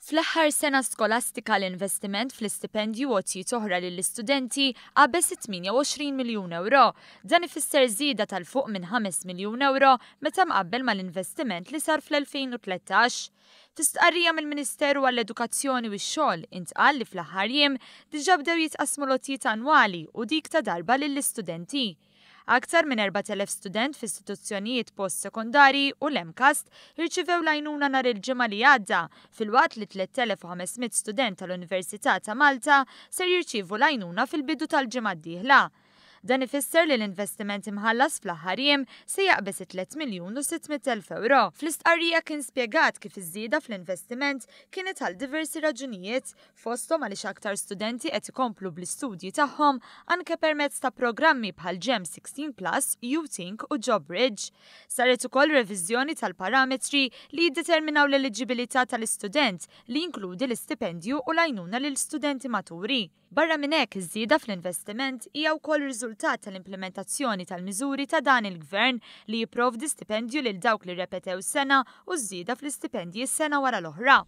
Fl-aħħar sena skolastika l-investiment fl-istipendju u għotjiet oħra lill-istudenti qabeż it-28 miljun ewro. Dan ifisser żieda ta' 'l fuq minn 5 miljun ewro meta mqabbel mal-investiment li sar fl-2013. Fi stqarrija mill-Ministeru għall-Edukazzjoni u x-Xogħol intqal li fl-aħħar jiem diġà bdew jitqassmu l-għotjiet annwali u dik ta' darba lill-istudenti. Aktar minn 4,000 student f'istituzzjonijiet post-sekondarji u l-MCAST irċivew l-għajnuna nhar il-Ġimgħa li għadda, filwaqt li 3,500 student tal-Università ta' Malta ser jirċievu l-għajnuna fil-bidu tal-ġimgħa d-dieħla. Dan ifisser li l-investiment imħallas fl-aħħar jiem se jaqbeż it-3 miljun u 600 elf ewro. Fl-istqarrija kien spjegat kif iż-żieda fl-investiment kienet għal diversi raġunijiet, fosthom għaliex aktar studenti qed ikomplu bl-istudji tagħhom anke permezz ta' programmi bħal GEM 16 Plus, YouthInc u JobBridge. Saret ukoll reviżjoni tal-parametri li jiddeterminaw l-eliġibilità tal-istudent li jinkludi l-istipendju u l-għajnuna lil studenti maturi. Barra minn hekk, iż-żieda fl-investiment hija wkoll riżultat tal-implimentazzjoni tal-miżuri ta' dan il-Gvern li jipprovdi stipendju lil dawk li rrepetew sena u żieda fl-istipendji sena wara l-oħra.